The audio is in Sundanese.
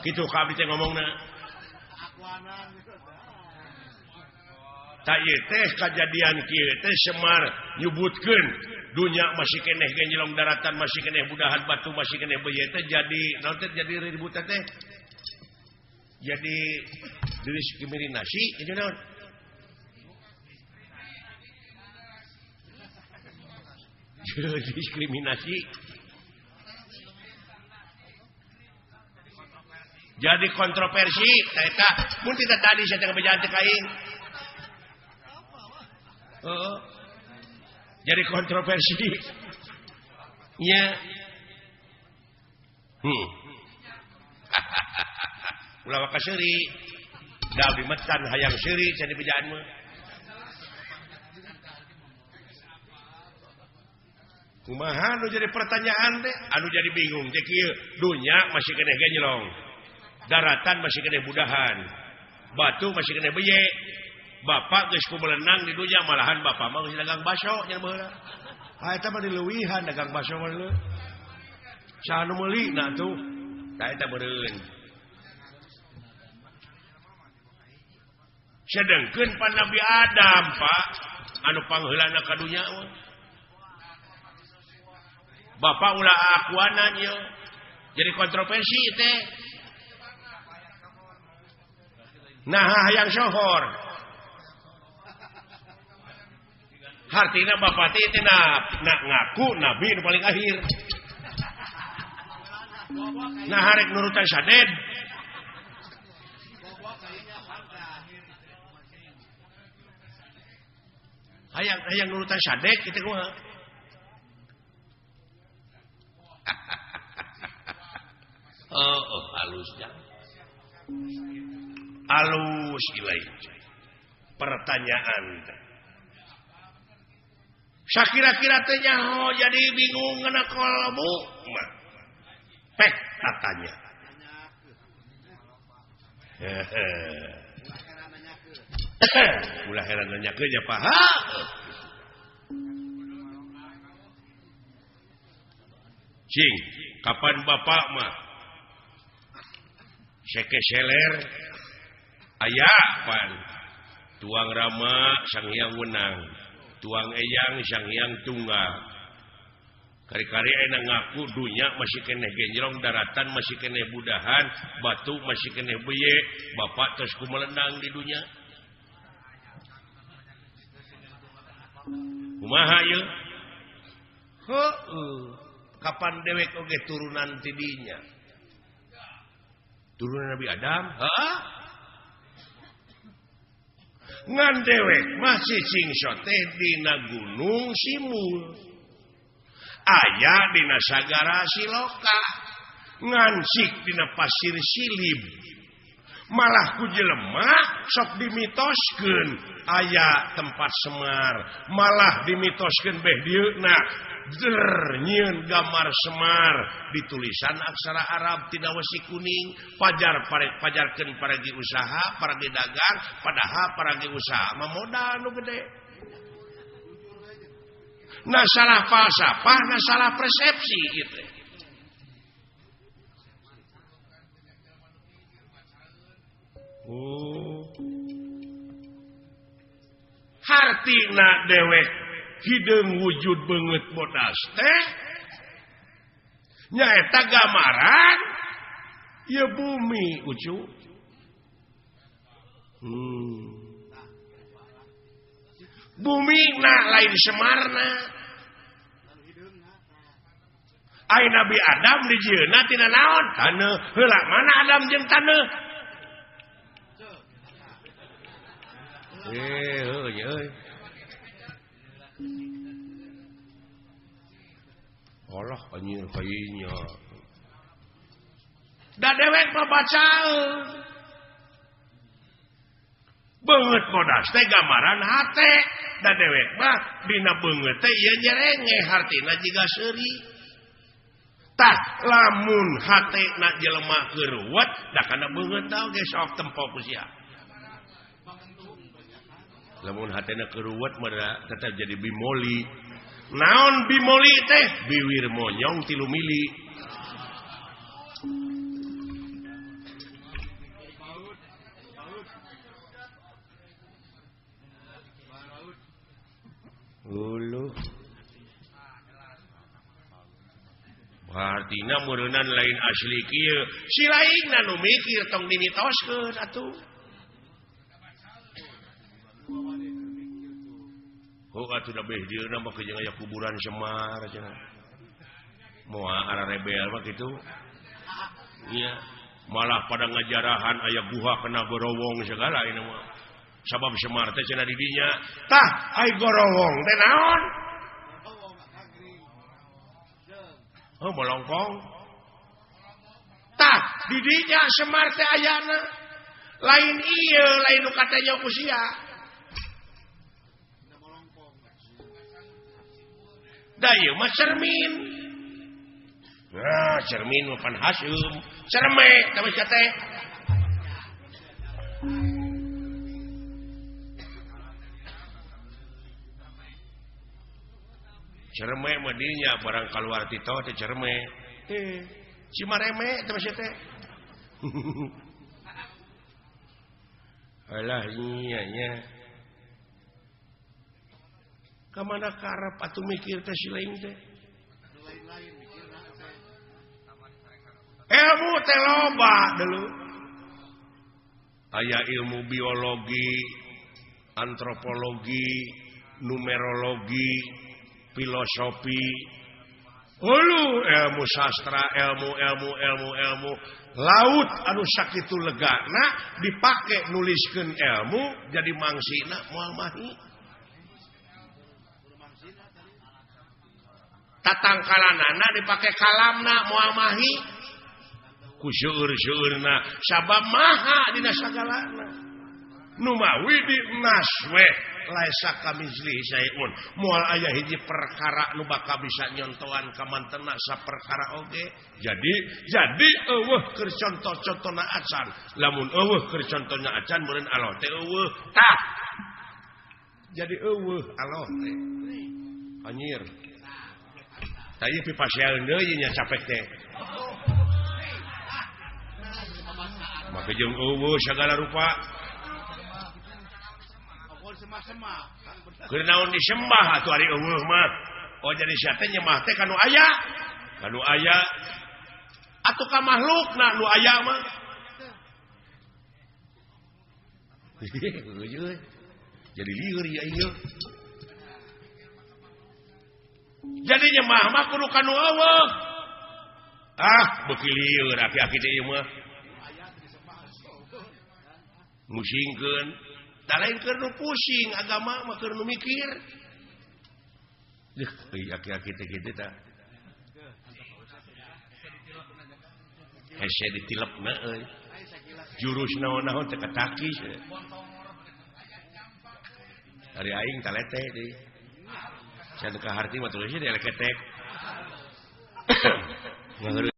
Kitu ka abdi teh ngomongna. Tak ieu teh kajadian kieu teh Semar nyebutkeun dunya masih keneh genjelong daratan masih keneh budahan batu masih keneh beuye teh jadi naon teh jadi ributan teh jadi diskriminasi itu naon diskriminasi jadi kontroversi eta mun tidak tadi saya teh bejaan teh aing. Oh, jadi kontroversi nya. Ulah waka seuri da abdi metan hayang seuri jadi bejaan mah. Kumaha nu jadi pertanyaan teh anu jadi bingung teh kieu dunya masih keneh genjelong daratan masih keneh budahan batu masih keneh beye. Bapak geus kumelenang di dunya malahan bapak mah geus dagang baso nya baheula. Ah eta mah dileuwihan dagang baso mah leuh. Saha nu meuli na tuh? Tah eta beureun. Sedengkeun pan Nabi Adam, Pak, anu pangheulana ka dunya mah. Bapak ulah akuanan ieu. Jadi kontroversi teh. Nah hayang sohor. Hartina bapak teh nak ngaku nabi nu paling akhir. Nah harek nurutan saded. Hayang nurutan sadek kitu kumaha. Oh, halusnya. Halus ilai. Pertanyaan teh. Sakira-kira teh nyaho jadi bingung ngena kolbu mah. Pek tatanya. Ulah heran nanyakeun nya Pak. Cing, kapan bapak mah seke seler aya pan tuang Rama Sang Hyang Wenang, tuang Eyang Sang Hyang Tunggal. Kari-kari enak ngaku dunya masih keneh genjrong, daratan masih keneh budahan, batu masih keneh beye, bapak terus kumelendang di dunya. Kumaha ieu? Heueuh, kapan dewek oge turunan ti dinya? Turunan Nabi Adam, heuh? Ngan dewek masih cingso teh dina gunung Simul. Aya dina sagara Siloka, ngansik dina pasir Silib. Malah ku jelema sok dimitoskeun aya tempat Semar, malah dimitoskeun beh dieuna der nyieun gambar Semar ditulisan aksara Arab tina wesi kuning, pajar pajarkeun paragi usaha, paragi dagang, padahal paragi usaha mah modal nu gede. Nah salah falsafah, nah salah persepsi gitu. Oh. Hartina dewek hideung wujud beungeut bodas teh nyaeta gambaran ieu bumi ucu. Bumi na lain Semarna. Ai Nabi Adam dijieunna tina naon? Taneuh. Heula mana Adam jeung taneuh? Heuh euy. Allah anjir kayanya. Da dewek mah bacaeun. Beungeut bodas teh gambaran hate. Da dewek mah dina beungeut teh ieu nyerenge hartina jiga seuri. Tah lamun hatena jelema geuruwet da kana beungeut oge sok tempo ku sia. Lamun hatena keruwet mah tetep jadi bimoli. Naon bimoli teh? Biwir monyong 3 mili. Artina meureunnan lain asli kieu. Si lainna nu mikir tong dimitoskeun atuh. Oh atuh da beh dieu mah jeung aya kuburan Semar cenah. Moal ararebel mah kitu. Iya, malah pada ngajarahan aya guha kena gorowong segala ini mah. Sabab Semar teh cenah di dinya. Tah, ai gorowong teh naon? Oh, bolongkong. Tah, di dinya Semar teh ayana. Lain ieu, lain nu katanya ku sia. Da ieu mah cermin. Nah, cermin mah pan haseum. Cerme teh mah teh. Cerme mah dinya barang kaluar ti teh cerme. Teh, cimareme teh mah teh. Alah iya nya. Ka mana karep atuh mikir teh si lain teh. Ilmu teh loba dulu. Aya ilmu biologi, antropologi, numerologi, filosofi, hulu ilmu sastra, ilmu ilmu ilmu ilmu laut anu sakitu legana dipake nuliskeun ilmu jadi mangsina moal mahi. Tatangkalanana dipake kalamna moal mahi. Ku seueur-seueurna sabab maha dina sagalana. Nu mawi di naswe laisa kamizli syai'un. Moal aya hiji perkara nu bakal bisa nyontoan ka mantena saperkara oge. Jadi eueuh keur contoh-contona acan. Lamun eueuh keur contohna acan meureun Allah teh eueuh. Tah. Jadi eueuh Allah teh. Anjir. Tah ieu pipasean deui nya capek teh. Make jeung eueuh sagala rupa. Keur naon disembah atuh ari eueuh mah. Oh jadi sia teh nyembah teh ka nu aya. Ka nu aya atuh ka makhlukna nu aya mah. Jadi lieur ya ieu. Jadi nyembah mah kudu ka nu eueuh. Ah, beuki lieur aki-aki teh ieu mah. Musingkeun. Da lain keur nu pusing agama mah keur nu mikir. Deuh, aki-aki teh kitu tah. Hese ditilepna euy. Jurus naon-naon teh katakis. Ari aing talete deui. Can ka harti mah tulis di leketek.